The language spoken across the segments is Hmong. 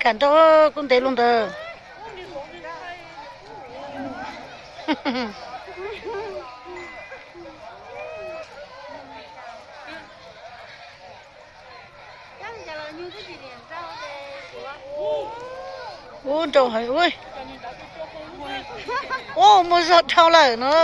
Tam nrog kuj ntev lub ntawd. Ub, nrau heev ub. Ub, muaj zog dhau lawm no.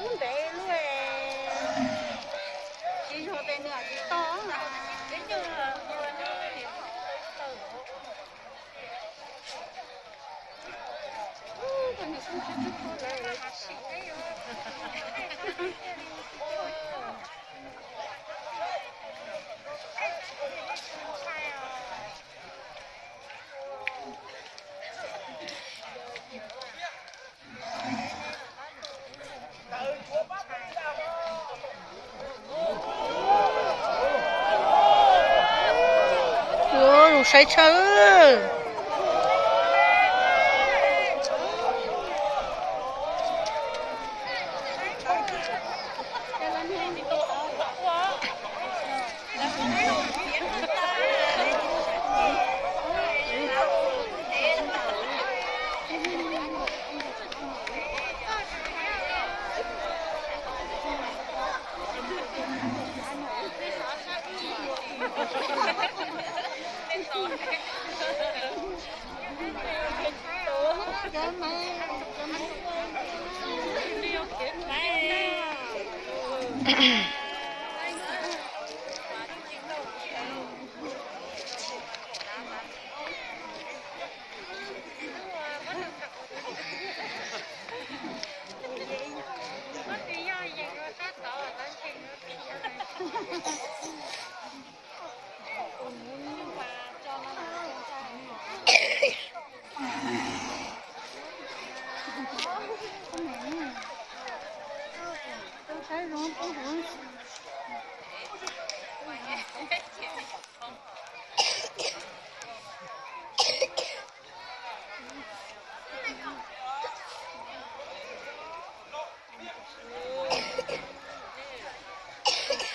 Ub, ntev lub, tsis yog tes nws tsis to. Ua, zoo saib tshaj.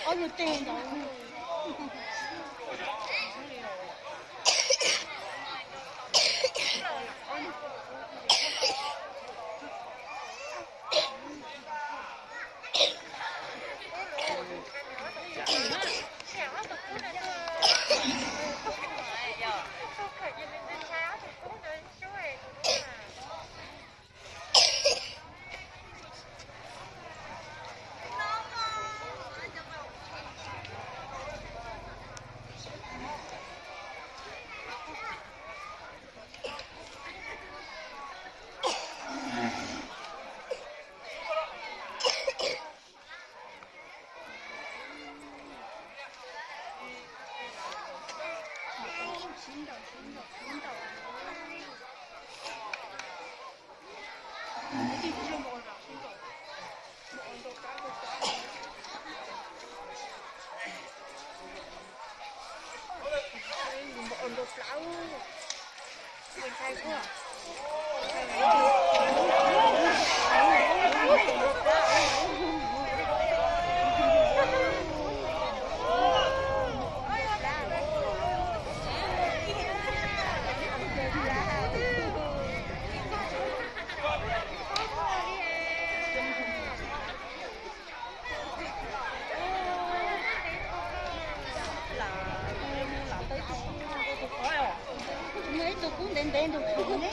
Ob lub tes ntawd. Ib tug kub ntev ntev ntug ne.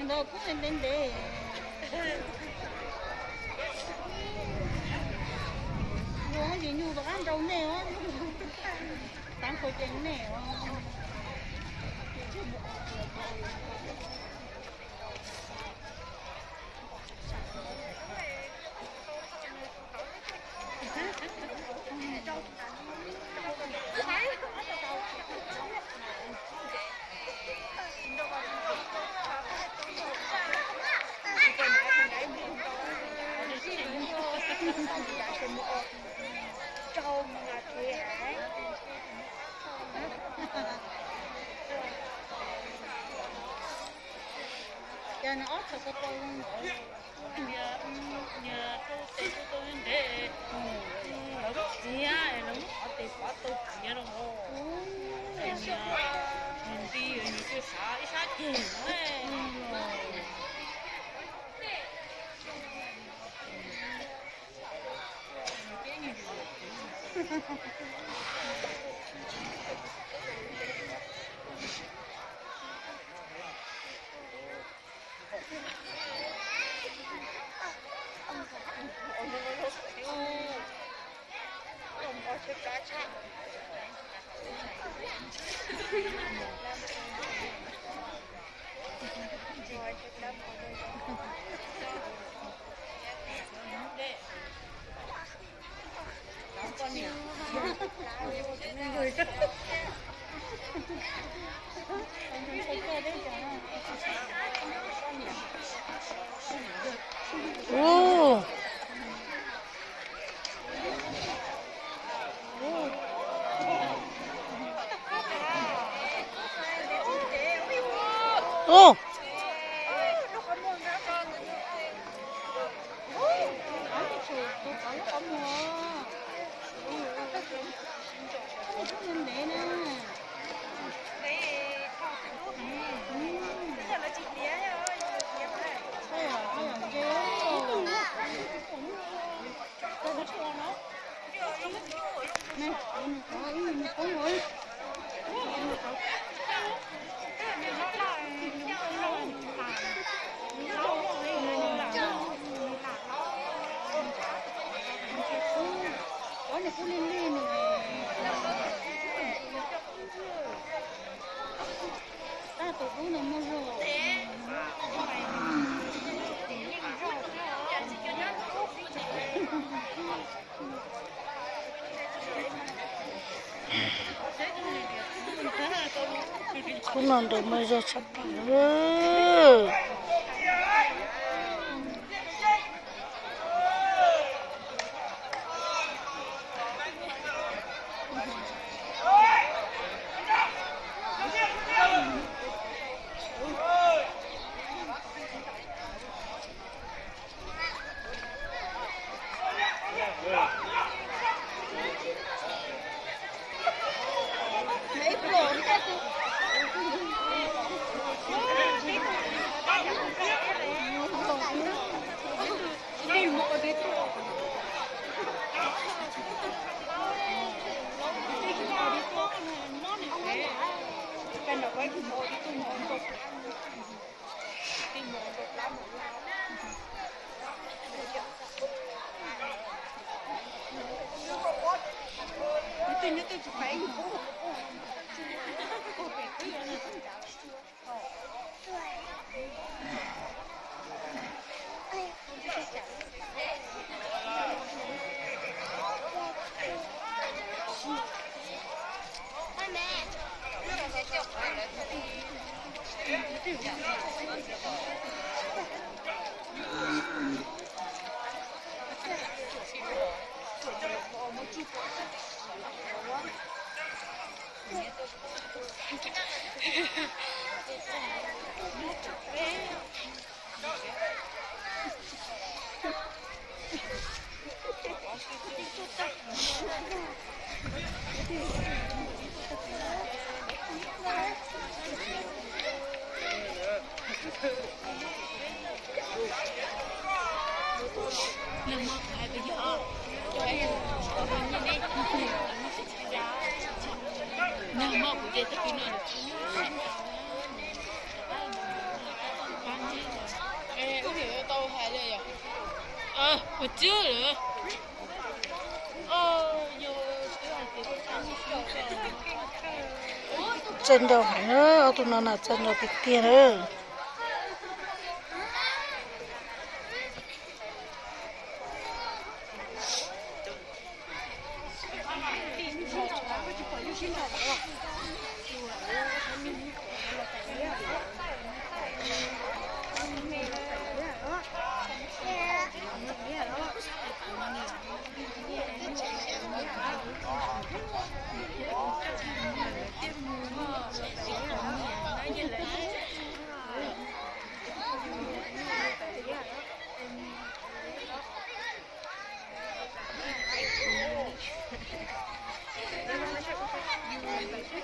Ntawd kub ntev ntev. Ua ces nyuj rov qab nrau nej os. Tav nqhua ces nej os. Cas nws ob txhais ko taw zoo ntawd. Niag, niag rau tes rau taw ntev, lawv txiav es lawv muab qhov tes pov tau txiav rau hauv. Nws nti nws cia sav ib sab ceg no. Ub. Ub. Khub no nrau muaj zog tshaj plaws. Txawj ntau heev na, ob tug no na txawj ntau tiag tiag na. Ua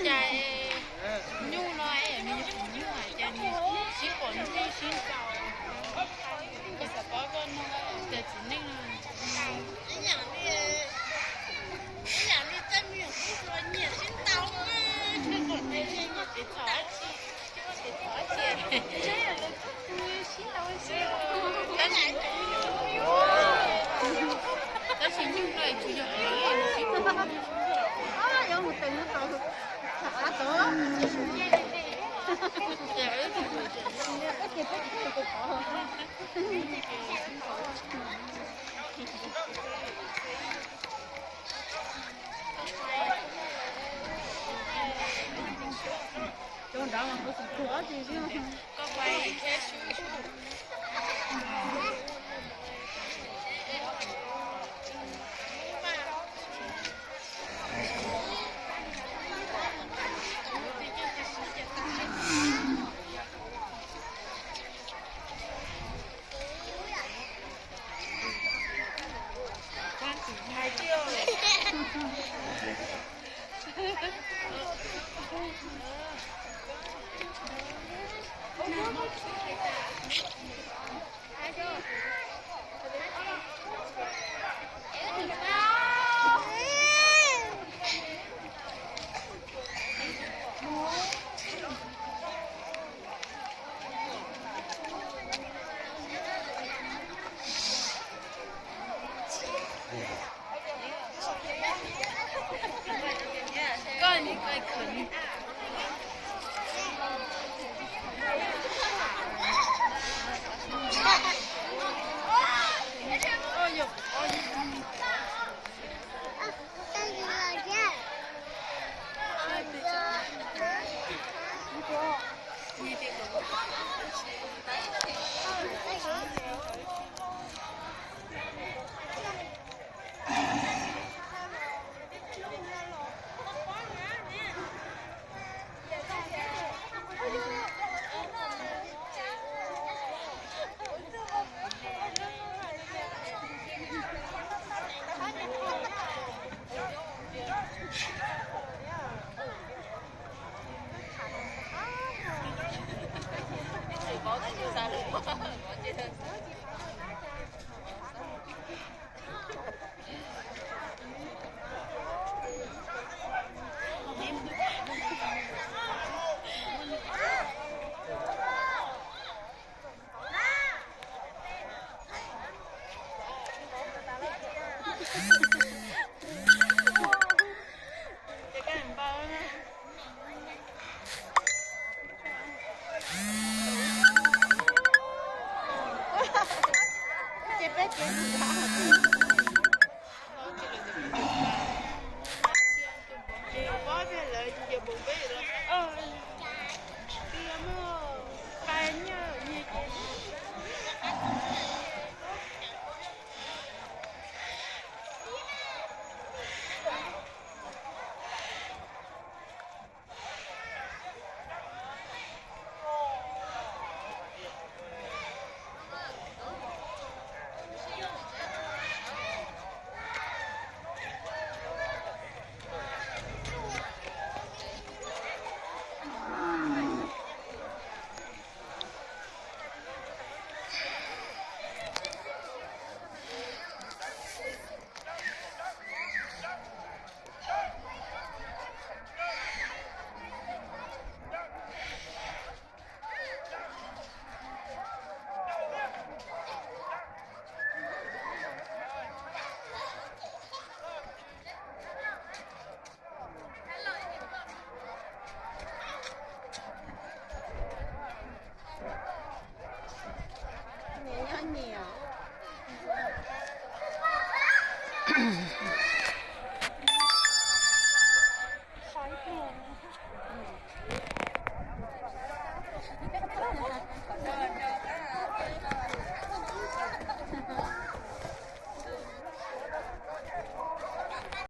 cas nyuj no es me nyuam nyuj hais tias nws sib pom nws sib ntaus, kuv xav paub koj no tias txiv neej no. Ib yam li tej me nyuam nyuj los nyiam sib ntaus, nyiam kev txhaum dab tsi, kev txhaum dab tsi. Tab sis, tab sis nyuj no tsis yog heev, sib ntaus. Ces peb ces